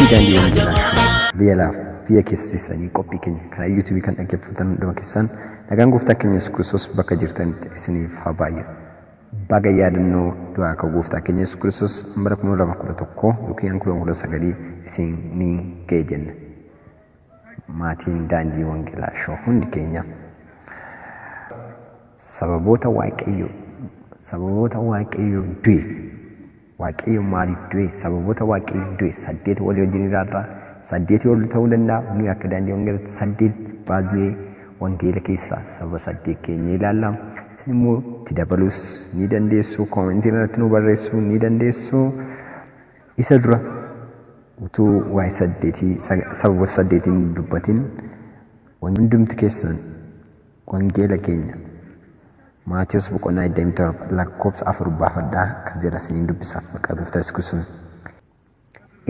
Maatii Daandii Wangeelaa biyya laaf biyya keessa teessanii qophii keenya karaa yuutuubii kan dhaggeeffatan hunduma keessan nagaan gooftaa keenya Yesuus Kiristoos bakka jirtanitti isiniif haa baay'atu. Baga yaadannoo du'aa ka'uu gooftaa keenya Yesuus Kiristoos bara 2011 yookiin 2019 isiniin ga'e jenna. Maatiin Daandii Wangeelaa Shoo hundi keenya sababoota Waaqayyo sababoota Waaqayyo du'eef, Waaqayyo maaliif du'e, sababoota Waaqayyo du'e 8 walii wajjin ilaalla. 8 ol ta'uu danda'a. Nuyi akka Daandii Wangeelaatti 8 baasnee wangeela keessaa sababa 8 keenya ilaalla. Isin immoo itti dabaluus ni dandeessu. Koomentii irratti nu barreessuu ni dandeessu. Isa dura utuu waa'ee saddeetii sababoota saddeetiin dubbatin, hundumti keessan wangeela keenya Maatiyus boqonnaa 27 lakkoofsa 4 baafadhaa. Akkas jedha, isiniin dubbisaaf maqaa gooftaa Yesuus Kiristoos.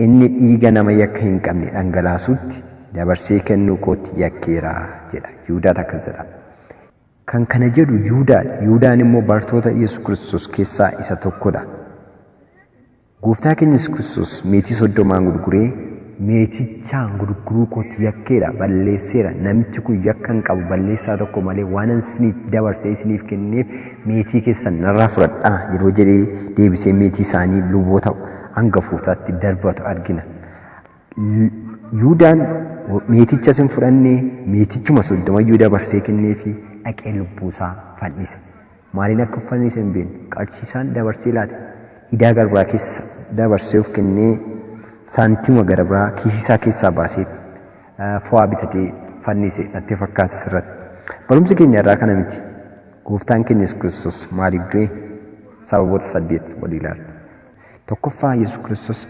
"Inni dhiiga nama yakka hin qabne dhangalaasuutti dabarsee kennuu kootti yakkeera" jedha. Yihudaatu akkas jedha. Kan kana jedhu Yihudaadha. Yihudaan immoo bartoota Yesuus Kiristoos keessaa isa tokkodha. Gooftaa keenya Yesuus Kiristoos meetii 30n gurguree, "Meetichaan gurguruu kootti yakkeera, balleesseera. Namichi kun yakka hin qabu, balleessaa tokko malee waan isiniif dabarsee isiniif kenneef meetii keessan narraa fudhadhaa" yeroo jedhee deebisee meetii isaanii luboota hangafootaatti darbatu argina. Yihudaan meeticha sin fudhannee, meetichuma 30yyuu dabarsee kenneefi dhaqee lubbuusaa fannise. Maaliin akka fannise hin beeknu. Qarshiisaan dabarsee laate. Hidaa garbaa keessa dabarsee of kennee, saantima gara biraa kiisii isaa keessaa baasee fo'aa bitatee fannise natti fakkaata sirratti. Barumsi keenya irraa kana miti. Gooftaan keenya Yesuus Kiristoos maaliif du'e? Sababoota 8 walii ilaalla. Tokkoffaa, Yesuus Kiristoos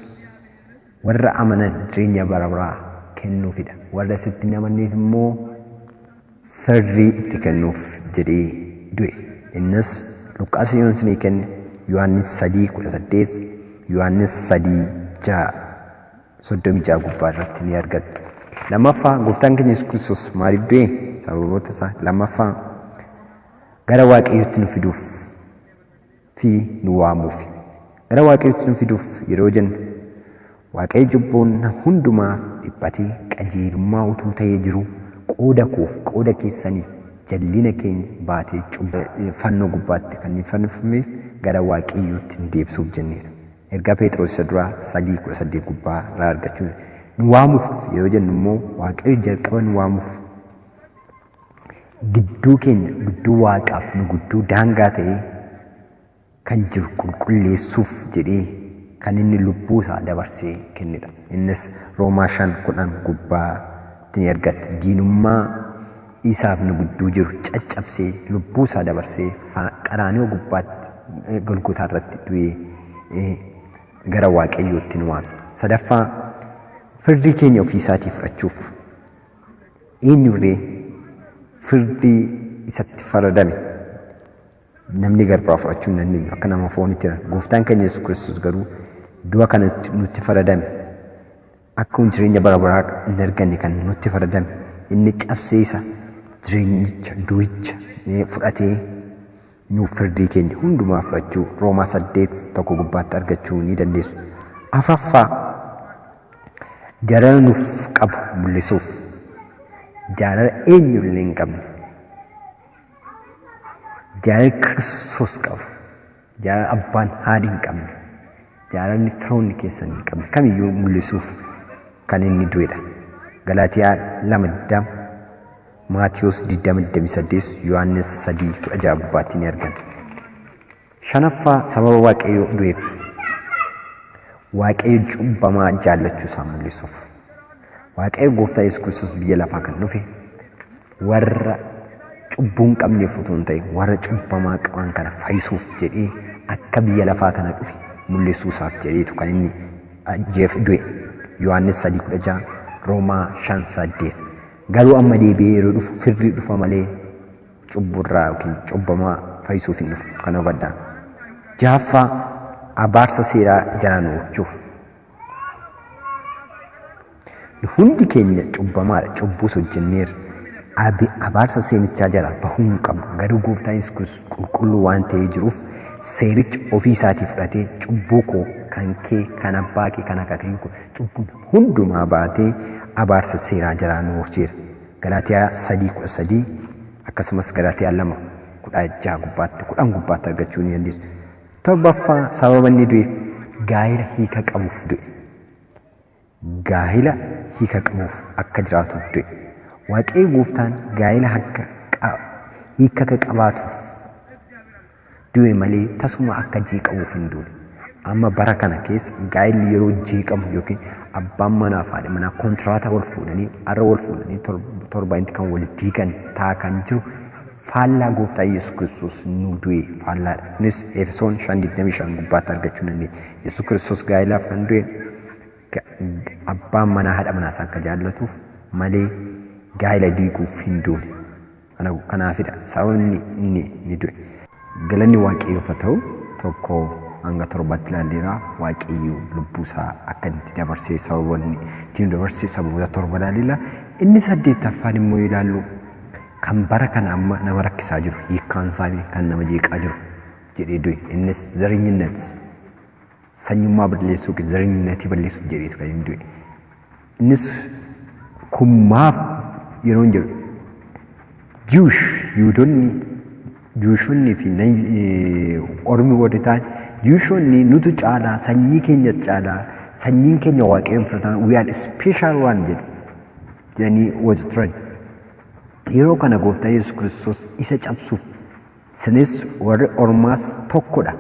warra amanan jireenya bara baraa kennuufidha. Warra isitti hin amanneef immoo firdii itti kennuuf jedhee du'e. Innis Luqqaas yoon isinii kenne, Yohaannis 3:18, Yohaannis 3:6, 36 gubbaa irratti ni argattu. Lammaffaa, gooftaan keenya Yesuus Kiristoos maaliif du'e? Sababoota isaa lammaffaa, gara Waaqayyootti nu fiduuf fi nu waamuuf. Gara Waaqayyootti nu fiduuf yeroo jennu, Waaqayyo cubbuun hundumaa dhiphatee, qajeelummaa utuu ta'ee jiru, qooda koof qooda keessaniif jallina keenya baatee fannoo gubbaatti kan inni fannifameef gara Waaqayyootti nu deebisuuf jenneetu. Ergaa Phexros isa duraa 3:18 gubbaa irraa argachuu. Nu waamuuf yeroo jennu immoo, Waaqayyo jalqaba nu waamuuf gidduu keenya, gidduu Waaqaaf nu gidduu daangaa ta'ee kan jiru qulqulleessuuf jedhee kan inni lubbuu isaa dabarsee kennedha. Innis Roomaa 5:10 gubbaatti ni argatta. Diinummaa isaaf nu gidduu jiru caccabsee, lubbuu isaa dabarsee Qaraaniyoo gubbaatti, Golgotaa irratti du'ee gara Waaqayyootti nu waame. Sadaffaa, firdii keenya ofii isaatii fudhachuuf. Eenyurree firdii isatti faradame namni garbaa fudhachuu hin dandeenyu akka nama foonitti jiran. Gooftaan keenya Yesuus Kiristoos garuu du'a kana nutti faradame, akka jireenya bara baraa hin arganne kan nutti faradame, inni cabsee isa jireenyicha du'icha fudhatee nuuf firdii keenya hundumaa fudhachuu Roomaa 8:1 gubbaatti argachuu ni dandeessu. Afuraffaa, jaalala nuuf qabu mul'isuuf. Jaalala eenyullee hin qabne. Jaalala Kiristoos qabu. Jaalala abbaan haadhi hin qabne. Jaalalli firoonni keessan hin qabne kamiyyuu mul'isuuf kan inni du'edha. Galaatiyaa 2:20, Maatiyos 20:28, Yohaannis 3:16 gubbaatti ni argama. Shanaffaa, sababa Waaqayyo du'eef, Waaqayyo cubbamaa jaallachuu isaa mul'isuuf. Waaqayyo gooftaa Yesuus Kiristoos biyya lafaa kan dhufe warra cubbuu hin qabneef utuu hin ta'in, warra cubbamaa qaban kana fayyisuuf jedhee akka biyya lafaa kana dhufe mul'isuu isaaf jedheetu kan inni ajjeef du'e. Yohaannis 3:16, Roomaa 5:8. Garuu amma deebi'ee yeroo dhufu firdii dhufa malee cubburraa yookiin cubbamaa fayyisuuf hin dhufu. Kana hubadhaa. Jahaffaa, abaarsa seeraa jalaa nu oolchuuf. Hundi keenya cubbamaadha. Cubbuus hojjenneerra. Abaarsa seerichaa jalaa bahuu hin qabnu. Garuu gooftaan Yesuus qulqulluu waan ta'ee jiruuf, seericha ofii isaatii fudhatee cubbuu koo Kan kee, kan abbaa kee, kan akaakayyuu koo cubbuu nama hundumaa baatee abaarsa seeraa jalaa nu oolcheera. Galaatiyaa 3:13 akkasumas Galaatiyaa 2:16 gubbaatti 10 gubbaatti argachuu ni dandeessu. Torbaffaa sababa inni du'eef gaa'ela hiika qabuuf du'e. Gaa'ela hiika qabuuf akka jiraatuuf du'e. Waaqayyo gooftaan gaa'ela akka hiika akka qabaatuuf du'e malee tasuma akka jeeqamuuf hin duune. Amma bara kana keessa gaa'elli yeroo jeeqamu yookiin abbaan manaa fi haadha manaa kontiraata wal fuudhanii har'a wal fuudhanii torbanitti kan wal diigan ta'a kan jiru faallaa gooftaa Yesuus Kiristoos nu du'e faallaadha. Kunis Efesoon 5:25 gubbaatti argachuu dandeenya. Yesuus Kiristoos gaa'elaaf kan du'e abbaan manaa haadha manaa isaa akka jaallatuuf malee gaa'ela diiguuf hin duune. Kanaafidha sababni inni ni du'e. Galanni Waaqayyoof haa ta'u. 1 hanga 7tti ilaalleera. Waaqayyo lubbuu isaa akka itti dabarsee sababoonni ittiin dabarsee sababoota torba ilaalleera. Inni saddeettaffaan immoo ilaallu kan bara kana amma nama rakkisaa jiru, hiikkaan isaa kan nama jeeqaa jiru jedhee du'e. Innis ዘረኝነት, sanyummaa balleessuu yookiin ዘረኝነtii balleessuuf jedheetu kan inni du'e. Innis kun maaf yeroo hin jedhu, Jewish, Yihudoonni, Jewishonni fi ormi warri ta'an, Jewishonni nutu caalaa, sanyii keenya caalaa, sanyiin keenya Waaqayyoon fudhatan, we are special one jedhu jedhanii wajji turan. Yeroo kana gooftaa Yesuus Kiristoos isa cabsuuf sinis warri ormaas tokkodha,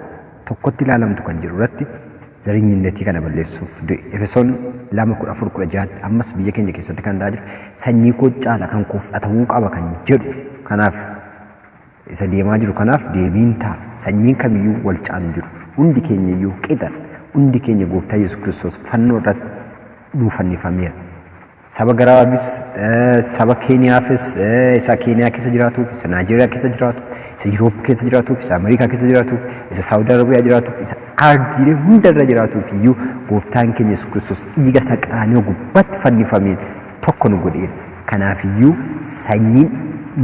tokkotti ilaalamtu kan jedhu irratti ዘረኝነtii kana balleessuuf du'e. Efesoon 2:14-16tti. Ammas biyya keenya keessatti kan ta'aa jiru sanyii koo caala, kan koo fudhatamuu qaba kan jedhu kanaaf isa deemaa jiru kanaaf deebiin ta'a. Sanyiin kamiyyuu wal caalu jiru. Hundi keenya iyyuu qixa. Hundi keenya gooftaa Yesuus Kiristoos fannoo irratti nuu fannifameera. Saba garaabis, saba Keeniyaafis, isa Keeniyaa keessa jiraatuuf, isa Naajeeriyaa keessa jiraatu, isa Yuroop keessa jiraatuuf, isa Ameerikaa keessa jiraatuuf, isa Saawud Arabiyaa jiraatuuf, isa ardiilee hundarra jiraatuuf iyyuu gooftaan keenya Yesuus Kiristoos dhiiga isa qaraanioo gubbaatti fannifameen tokko nu godheera. Kanaaf iyyuu sanyiin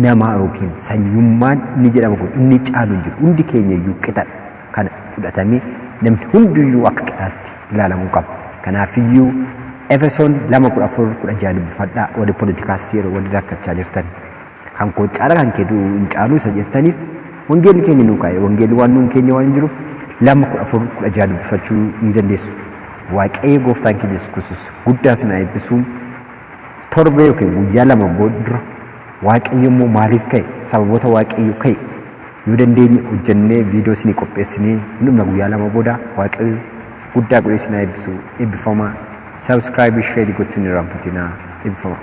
namaa yookiin sanyummaan inni jedhamu kun inni caalu hin jiru. Hundi keenya iyyuu qixadha. Kana fudhatamee namni hundiyyuu akka qixaatti ilaalamuu qaba. Kanaaf iyyuu Efesoon 2:14-16 dubbifadhaa, warri poolitikaas yeroo warri rakkachaa jirtan. Kan koo caala, kan keetu hin caalu isa jettaniif wangeelli keenya nuu kaa'e. Wangeelli waan nuun keenya waan hin jiruuf 2:14-16 dubbifachuu ni dandeessu. Waaqayyo gooftaan keenya Yesuus Kiristoos guddaa sinaa eebbisuun. Torba yookiin guyyaa 2 booddura Waaqayyo immoo maaliif ka'e, sababoota Waaqayyo ka'e yoo dandeenye hojjennee viidiyoo isinii qopheessinee hundumna guyyaa 2 booda. Waaqayyo guddaa godhee isin haa eebbisu. Eebbifamaa. Subscribe, share gochuun hin irraanfatinaa. Eebbifamaa.